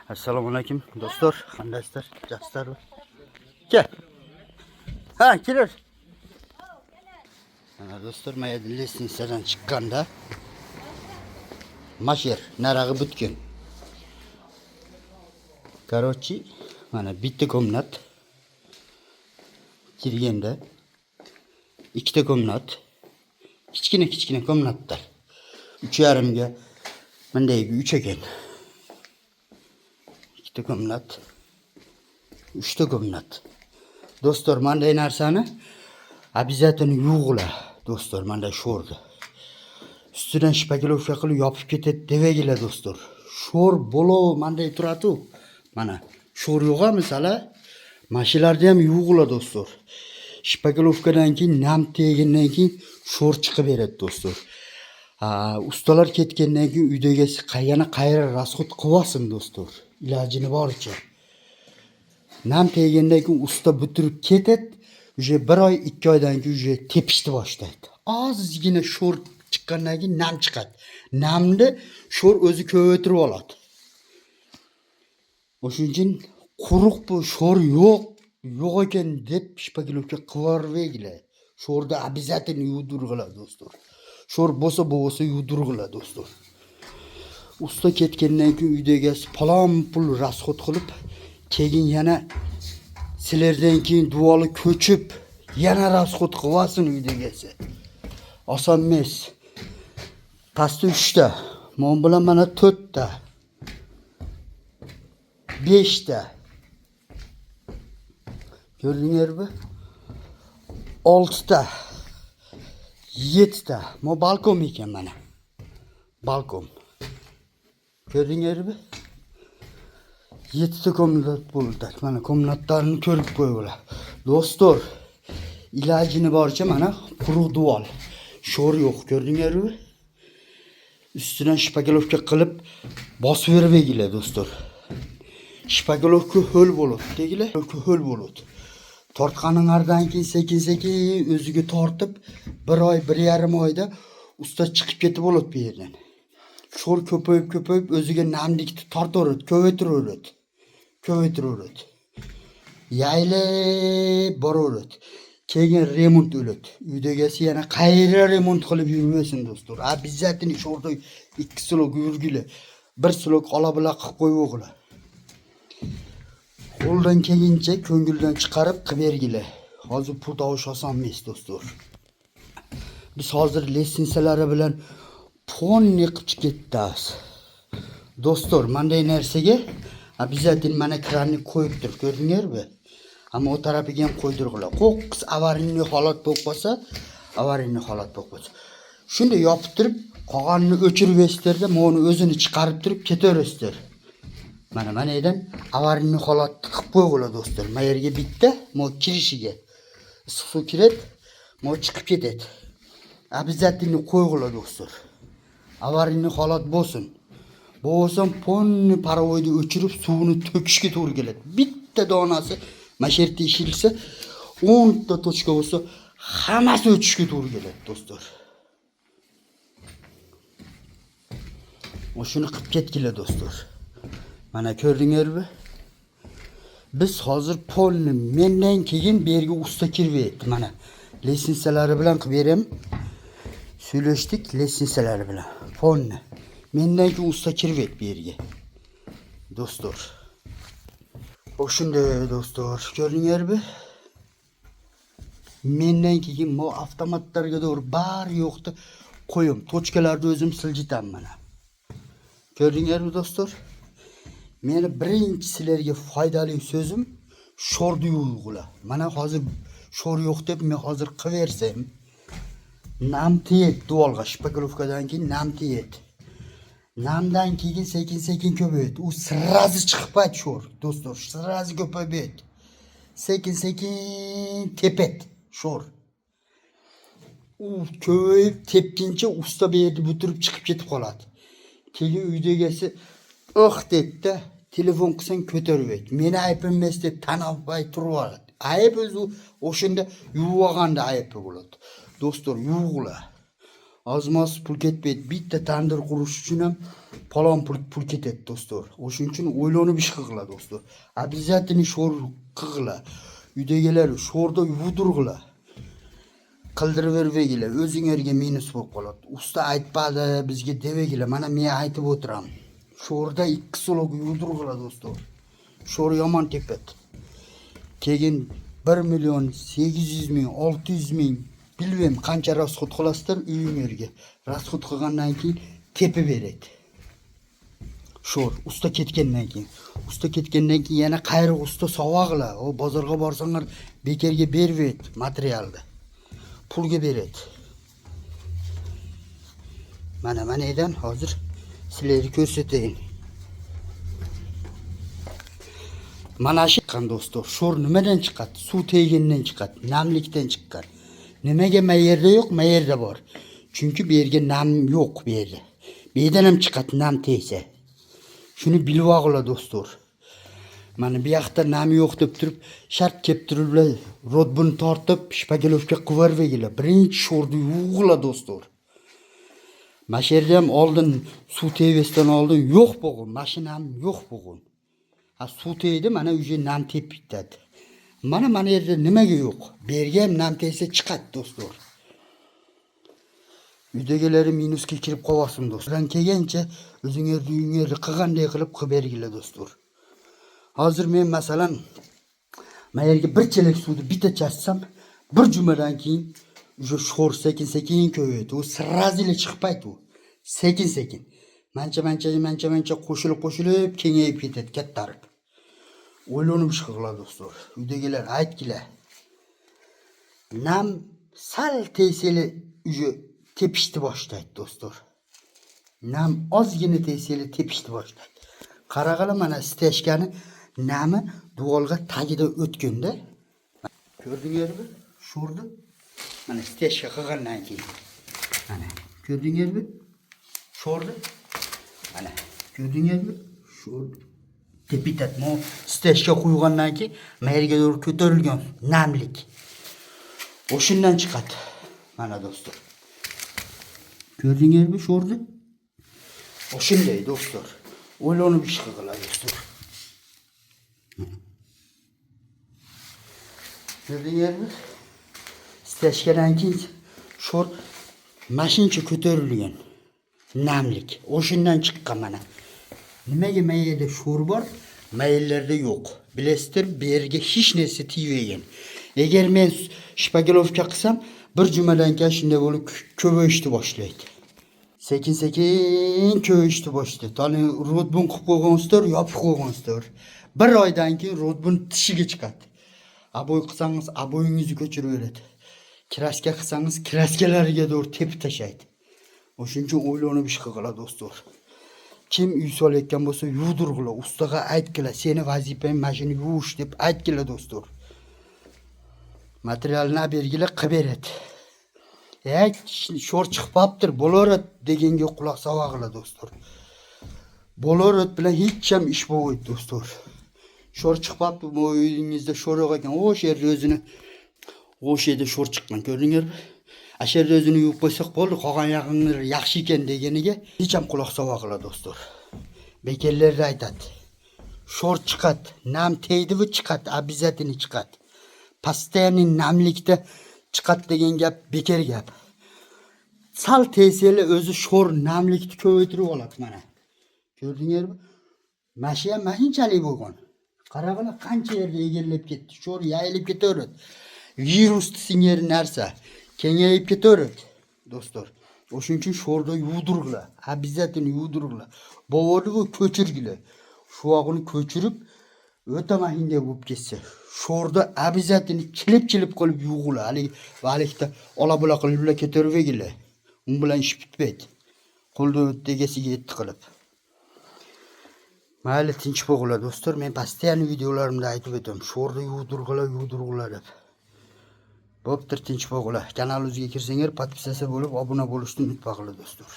Assalomu alaykum do'stlar, qandaysizlar? Yaxshilarmi? Kel. Ha, kirir. Mana do'stlar, mana yerda лестница dan chiqqanda masher narag'i butgan. Короче, mana bitta комнат kirganda ikkita комнат, kichkina kichkina комнат lar. 3,5ga bunday 3 ekan. Ikkita комнат, uchta комнат. Do'stlar, manday narsani обязательно yuvg'ila. Do'stlar, manday sho'rni. Ustidan шпаклёвка qilib yopib ketadi devagila do'stlar. Sho'r bo'lov manday turadi-u. Mana sho'r yo'q misala. Mana shularni ham yuvg'ila do'stlar. Шпаклёвка dan keyin nam tegandan keyin sho'r chiqib beradi do'stlar. Ha, ustalar ketgandan keyin uyda egasi yana qayra расход qilvasin do'stlar. Ilojini boricha. Nam tegandan keyin usta bitirib ketadi. Уже bir oy, 2 oydan keyin уже tepishni boshlaydi. Ozgina sho'r chiqqandan keyin nam chiqadi. Namni sho'r o'zi ko'paytirib oladi. O'shuning uchun quruq bu sho'r yo'q, yo'q ekan deb шпаклёвка qilavermanglar. Sho'rni обязательно yuvdirg'ila do'stlar. Sho'r bo'lsa bo'lmasa yuvdirg'ila do'stlar. Usta ketgandan keyin uyda egasi falon pul расход qilib, keyin yana sizlardan keyin duvoli ko'chib, yana расход qilvasin uyda egasi. Oson emas. Pastda 3 ta, mon bilan mana 4 ta. 5 ta. Ko'rdinglarmi? 6 ta. 7 ta. Mo balkon ekan mana. Balkon. Ko'rdinglarmi? 7 ta комнат bo'ldi. Mana комнат larni ko'rib qo'yinglar. Do'stlar, ilojini boricha mana quruq duvol. Sho'r yo'q, ko'rdinglarmi? Ustidan шпаклёвка qilib bosib bermanglar do'stlar. Шпаклёвка ho'l bo'ladi, degilar. Ho'l bo'ladi. Tortganinglardan keyin sekin sekin o'ziga tortib, bir oy, 1,5 oyda usta chiqib ketib bo'ladi bu yerdan. Sho'r ko'payib ko'payib o'ziga namlikni tortaveradi, ko'paytiraveradi. Ko'paytiraveradi. Yayilib boraveradi. Keyin remont o'ladi. Uyda egasi yana qayra remont qilib yurmasin do'stlar. Обязательно sho'rda ikki слой yurgili. Bir слой ola-bila qilib qo'yvo'g'ila. Qo'ldan kelguncha ko'ngildan chiqarib qilib bergili. Hozir pul topish oson emas do'stlar. Biz hozir лестница lari bilan полный qilib chiqib ketamiz. Do'stlar, manday narsaga обязательно mana kranni qo'yib tur, ko'rdinglarmi? Ammo u tarafiga ham qo'ydirg'ila. Qo'qqis аварийный holat bo'lib qolsa, аварийный holat bo'lib qolsa. Shunday yopib turib, qolganini o'chirib berasizlarda, uni o'zini chiqarib turib ketaverasizlar. Mana mana yerdan аварийный holatni qilib qo'yg'ila do'stlar. Mana yerga bitta, mo kirishiga issiq suv kiradi, mo chiqib ketadi. Обязательно qo'yg'ila do'stlar. Аварийный holat bo'lsin. Bo'lmasa полный паровой ni o'chirib suvni to'kishga to'g'ri keladi. Bitta donasi mana shu yerda eshilsa, 10 ta точка bo'lsa, hammasi o'chishga to'g'ri keladi do'stlar. O'shuni qilib ketgila do'stlar. Mana ko'rdinglarmi? Biz hozir polni mendan keyin bu yerga usta kirib mana лестница lari bilan qilib beram. Сөйлешtik лестница lari bilan. Polni. Mendan keyin usta kirib bu yerga. Do'stlar. O'shunday do'stlar, ko'rdinglarmi? Mendan keyin bu avtomatlarga to'g'ri bari yo'qdi qo'yim. Точка larni o'zim siljitaman mana. Ko'rdinglarmi do'stlar? Meni birinchi sizlarga foydali so'zim sho'rni yuvg'ila. Mana hozir sho'r yo'q deb men hozir qilaversam, nam tegadi duvolga шпаклёвка dan keyin nam tegadi. Namdan keyin sekin sekin ko'payadi. U сразу chiqmaydi sho'r, do'stlar, сразу ko'payadi. Sekin sekin tepadi sho'r. U ko'payib tepkincha usta bu yerni bitirib chiqib ketib qoladi. Keyin uyda egasi "Oh" dedi-da, telefon qilsang ko'tarmaydi. Meni aybim emas deb tan olmay turib oladi. Ayb o'zi o'shanda yuvib olganda aybi bo'ladi. Do'stlar, yuvg'ila. Oz-moz pul ketmaydi. Bitta tandir qurish uchun ham falon pul ketadi, do'stlar. O'shuning uchun o'ylanib ish qilg'ila, do'stlar. Обязательно sho'r qilg'ila. Uydagilar sho'rda yuvdirg'ila. Qildiravermagila, o'zinglarga minus bo'lib qoladi. Usta aytmadi bizga demagila, mana men aytib o'tiraman. Sho'rda 2 слой yuvdirg'ila, do'stlar. Sho'r yomon tepadi. Keyin 1 million 800 ming, 600 ming, bilmayman qancha расход qilasizlar uyinglarga. Расход qilgandan keyin tepib beradi. Sho'r usta ketgandan keyin. Usta ketgandan keyin yana qayriq usta sovag'la. O bozorga borsanglar bekorga bermaydi materialni. Pulga beradi. Mana yerdan hozir sizlarga ko'rsatayin. Mana shu chiqqan, do'stlar. Sho'r nimadan chiqadi? Suv tegindan chiqadi, namlikdan chiqqan. Nimaga ma yerda yo'q, ma yerda bor? Chunki bu yerga nam yo'q bu yerda. Bu yerdan ham chiqadi nam tegsa. Shuni bilib olinglar, do'stlar. Mana bu yoqda nam yo'q deb turib, shart kelib turiblar, rodbuni tortib, шпаклёвка qilib. Birinchi sho'rni yuvg'ila, do'stlar. Mana shu yerda ham oldin suv tegmasdan oldin yo'q bo'lgan, mashinam yo'q bo'lgan. Ha, suv tegdi, mana уже nam tepib bitadi. Mana yerda nimaga yo'q? Bu yerga ham nam tegsa chiqadi, do'stlar. Uydagilari minusga kirib qolsin, do'stlar. Kelgancha o'zinglarni uyinglarni qilganday qilib qilib berginglar, do'stlar. Hozir men masalan mana yerga bir chelak suvni bitta chachsam, bir jumadan keyin уже sho'r sekin-sekin ko'payadi. U сразу chiqmaydi u. Sekin-sekin. Mancha-mancha, mancha-mancha qo'shilib-qo'shilib kengayib ketadi, kattarib. O'ylanib ish qilinglar, do'stlar. Uydagilar aytgilar. Nam sal tegseli уже tepishni boshlaydi, do'stlar. Nam ozgina tegseli tepishni boshlaydi. Qarag'ila, mana стяжка ni nami devorga tagida o'tganda. Ko'rdingizmi? Sho'rni. Mana стяжка qilgandan keyin. Mana ko'rdingizmi? Sho'rni. Mana ko'rdingizmi? Sho'r tepitadi. Mo стяжка qo'ygandan keyin mayerga to'g'ri ko'tarilgan namlik. O'shundan chiqadi. Mana, do'stlar. Ko'rdingizmi sho'rni? O'shunday, do'stlar. O'ylanib ish qilinglar, do'stlar. Ko'rdingizmi? Стяжка dan keyin sho'r mashincha ko'tarilgan namlik. O'shundan chiqqan mana. Nimaga mayerda sho'r bor, mayerlarda yo'q? Bilasizlar, bu yerga hech narsa tegmagan. Agar men шпаклёвка qilsam, bir jumadan keyin shunday bo'lib ko'payishni boshlaydi. Sekin-sekin ko'payishni boshlaydi. Tani rodbun qilib qo'ygansizlar, yopib qo'ygansizlar. Bir oydan keyin rodbun tishiga chiqadi. Обой qilsangiz, обой ingizni ko'chirib beradi. Краска qilsangiz, краска lariga to'g'ri tepib tashlaydi. O'shuning uchun o'ylanib ish qilinglar, do'stlar. Kim uy solayotgan bo'lsa, yuvdirg'ila, ustaga aytgila, seni vazifang mana shuni yuvish deb aytgila, do'stlar. Materialni bergila, qilib beradi. E, sho'r chiqibdir, bo'laveradi deganga quloq solmag'ila, do'stlar. Bo'laveradi bilan hech ham ish bo'lmaydi, do'stlar. Sho'r chiqibdi, bu uyingizda sho'r yo'q ekan. O'sha yerda o'zini, o'sha yerda sho'r chiqqan, ko'rdingizmi? Asha yerda o'zini yuvib qo'ysak bo'ldi, qolgan yog'inglar yaxshi ekan deganiga hech ham quloq solmag'ila, do'stlar. Bekorlarda aytadi. Sho'r chiqadi, nam tegdimi chiqadi, обязательно chiqadi. Постоянный namlikda chiqadi degan gap bekor gap. Sal tegsanglar o'zi sho'r namlikni ko'paytirib oladi mana. Ko'rdingizmi? Mana shu ham mashinchalik bo'lgan. Qarag'ila, qancha yerda egallab ketdi. Sho'r yayilib ketaveradi. Virus singari narsa kengayib ketaveradi, do'stlar. O'shuning uchun sho'rda yuvdirg'ila, обязательно yuvdirg'ila. Bovorni bu ko'chirgila. Shuvoqini ko'chirib o'ta mahinga bo'lib ketsa, sho'rda обязательно chilib-chilib qilib yuvg'ila. Haligi valikda ola-bula qilib ketavermagila. U bilan ish bitmaydi. Qo'lda o'tdi, egasiga yetdi qilib. Mayli, tinch bo'linglar, do'stlar. Men постоянно videolarimda aytib o'taman. Sho'rda yuvdirg'ila, yuvdirg'ila deb. Bo'ptir, tinch bo'linglar. Kanalimizga kirsanglar, подписаться bo'lib, obuna bo'lishni unutmanglar, do'stlar.